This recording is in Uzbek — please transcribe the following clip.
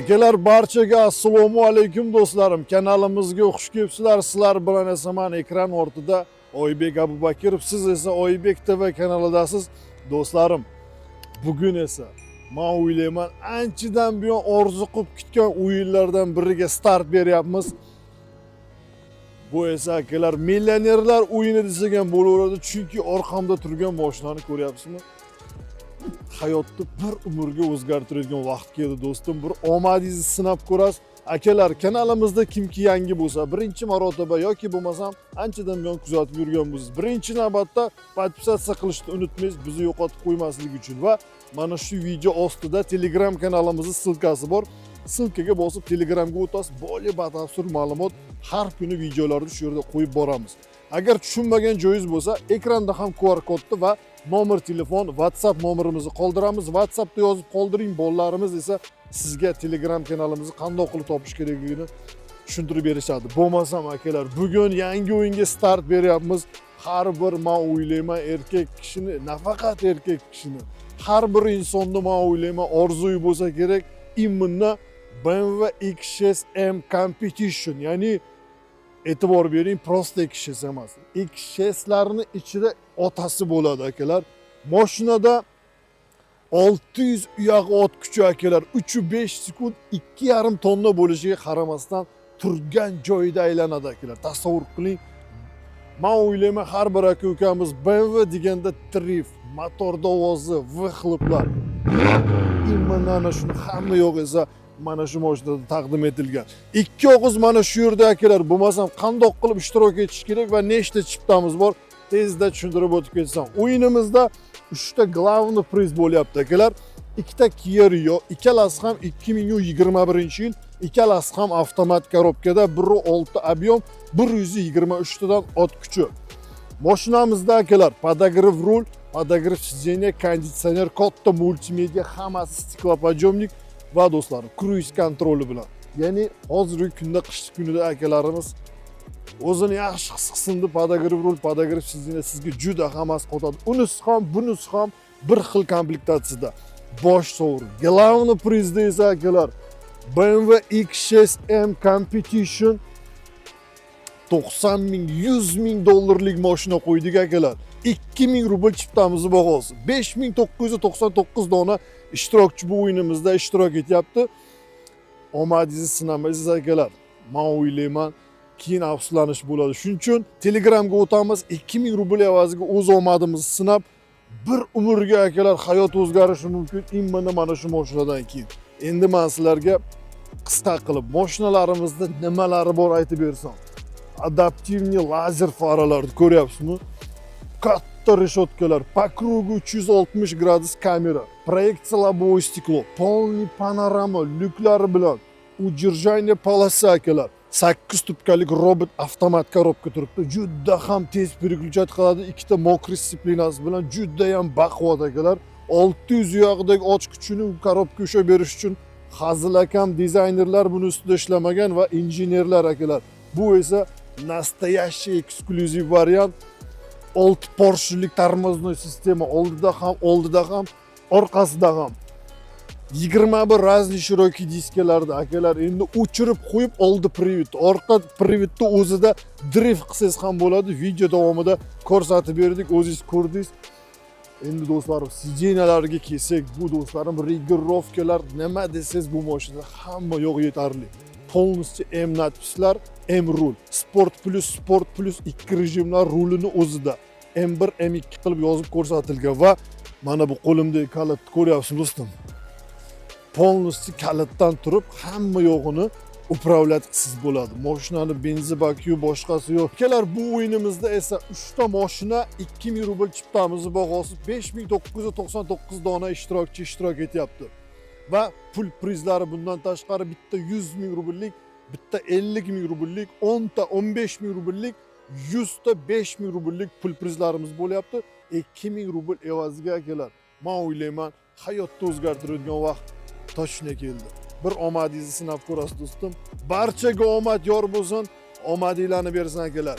Akalar, barchaga assalomu alaykum, do'stlarim. Kanalimizga xush kelibsizlar. Sizlar bilan esa man ekran ortida Oybek Abubakirov, siz esa Oybek TV kanalidasiz. Do'stlarim, bugun esa man o'ylayman, anchadan buyon orzu qilib kutgan o'yinlardan biriga start beryapmiz. Bu esa, akalar, millionerlar o'yini desak ham bo'laveradi, chunki orqamda turgan mashinani ko'ryapsizmi? Hayotni bir umrga o'zgartiradigan vaqt keldi, do'stim. Bir omadingizni sinab ko'rasiz. Akalar, kanalimizda kimki yangi bo'lsa, birinchi marotaba yoki bo'lmasam anchadan buyon kuzatib yurgan bo'lsangiz, birinchi navbatda подписаться qilishni unutmangiz, bizni yo'qotib qo'ymaslik uchun. Va mana shu video ostida Telegram kanalimizni ссылка si bor. Ссылка ga bosib, Telegramga o'tasiz. Более batafsil ma'lumot, har kuni videolarni shu yerda qo'yib boramiz. Agar tushunmagan joyingiz bo'lsa, ekranda ham QR kodni va nomer telefon, WhatsApp nomerimizni qoldiramiz. WhatsAppda yozib qoldiring, bolalarimiz esa sizga Telegram kanalimizni qandoq qilib topish kerakligini tushuntirib berishadi. Bo'lmasam, akalar, bugun yangi o'yinga start beryapmiz. Har bir, man o'ylayman, erkak kishini, nafaqat erkak kishini, har bir insonni, man o'ylayman, orzuyi bo'lsa kerak именно BMW X6 M Competition. Ya'ni e'tibor bering, просто X6 emas, X6larni ichida otasi bo'ladi, akalar. Mashinada 600 uyoq ot kuchi, akalar, 3,5 sekund, 2,5 tonna bo'lishiga qaramasdan turgan joyida aylanadi, akalar. Tasavvur qiling. Man o'ylayman, har bir aka ukamiz BMW deganda drift, motorni ovozi, выхлоп lar, именно ana shuni hamma yo'q esa mana shu mashinada taqdim etilgan. Ikki og'iz mana shu yerda, akalar, bo'lmasam qandoq qilib ishtirok etish kerak va nechta chiptamiz bor, tezda tushuntirib o'tib ketsam. O'yinimizda uchta главный priz bo'lyapti, akalar. Ikkita Kia Rio, ikkalasi ham 2021 yil, ikkalasi ham avtomat коробка da, 1,6 объем, 123 tadan ot kuchi. Mashinamizda, akalar, подогрев rul, подогрев сиденья, konditsioner, katta multimedia, hammasi, стеклоподъемник va, do'stlarim, круиз контроль i bilan. Ya'ni hozirgi kunda, qish kunida akalarimiz o'zini yaxshi his qilsin deb подогрев rul, подогрев сиденья sizga juda hammasi qotadi. Unisi ham, bunisi ham bir xil komplektatsiyada. Bosh sovrin. Главный prizda esa, akalar, BMW X6 M Competition, 90 ming, 100 ming dollarlik mashina qo'ydik, akalar. 2000 rubl chiptamizni bahosi. 5999 dona ishtirokchi bu o'yinimizda ishtirok etyapti. Omadingizni sinamaysiz, akalar. Man o'ylayman, keyin afsuslanish bo'ladi. Shuning uchun Telegramga o'tamiz. 2000 rubl evaziga o'z omadimizni sinab, bir umrga, akalar, hayot o'zgarishi mumkin именно mana shu mashinadan keyin. Endi men sizlarga qisqa qilib mashinalarimizda nimalari bor aytib bersam. Адаптивный lazer faralarni ko'ryapsizmi? Katta решетка lar, по кругу 360 gradus kamera, проекция лобовое стекло, полный panorama lyuklari bilan, удержание полоса, akalar. 8 ступка lik robot avtomat коробка turibdi. Juda ham tez переключать qiladi, ikkita мокрый сцепления si bilan juda ham baquvvat, akalar. 600 uyog'idagi ot kuchini коробка ushlab berish uchun hazilakam dizaynerlar buni ustida ishlamagan va injenerlar, akalar. Bu esa настоящий eksklyuziv variant. 6 поршень lik тормозной sistema oldida ham, oldida ham, orqasida ham. 21 разный широкий diskalarda, akalar. Endi o'chirib qo'yib oldi привод, orqa привод ni o'zida drift qilsangiz ham bo'ladi. Video davomida ko'rsatib berdik, o'zingiz ko'rdingiz. Endi, do'stlarim, сиденья larga kelsak, bu, do'stlarim, регулировка lar, nima desangiz, bu mashinada hamma yo'q yetarli. Полностью M надпись lar, M rul, sport plus, sport plus ikki rejimlar rulini o'zida M1, M2 qilib yozib ko'rsatilgan. Va mana bu qo'limdagi kalitni ko'ryapsizmi, do'stim? Полностью kalitdan turib hamma yo'g'ini управлять qilsiz bo'ladi mashinani. Benzin baki yo'q, boshqasi yo'q. Akalar, bu o'yinimizda esa uchta mashina, 2000 rubl chiptamizni bahosi, 5999 dona ishtirokchi ishtirok etyapti. Va pul prizlari bundan tashqari bitta 100 ming rubllik, bitta 50 ming rubllik, 10 ta 15 ming rubllik, 100 ta 5 ming rubllik pul prizlarimiz bo'lyapti. 2000 rubl evaziga, akalar, man o'ylayman, hayotni o'zgartiradigan vaqt точно keldi. Bir omadingizni sinab ko'rasiz, do'stim. Barchaga omad yor bo'lsin, omadinglarni bersin, akalar.